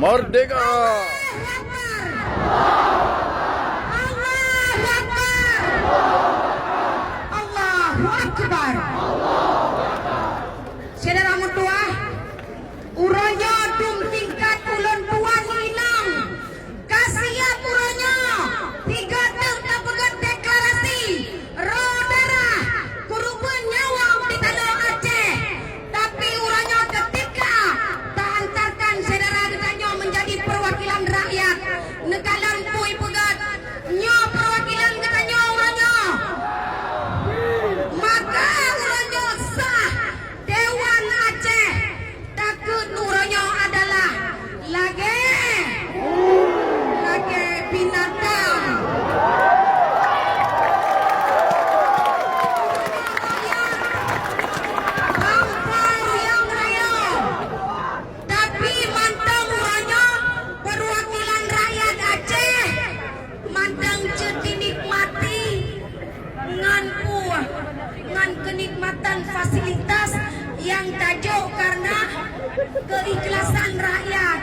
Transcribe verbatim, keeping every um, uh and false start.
Merdeka! Allahu Akbar! Allahu Akbar! Allahu Akbar! Syedara meutuah, uroe nyoe dum tingkat ulôn tuan inong ka siap uroe nyoe, tiga teuk tapeugét deklarasi roh darah keureubeuen nyawöng di tanoh Aceh. Tapi uroe nyoe keutika taantarkan syedara geutanyoe meunjadi peuwakilan rakyat, neukalon peue peugét nyoe peuwakilan geutanyoe uroe nyoe. Maka uroe nyoe sah Dewan Aceh takheun uroe nyoe adalah lagée, lagée binatang. Bangsa nyang rayeuk. Tapi mantong uroe nyoe peuwakilan rakyat Aceh mantong jeuet dinikmati ngon peue, ngon keunikmatan fasilitas nyang tajok kareuna keikhlasan rakyat.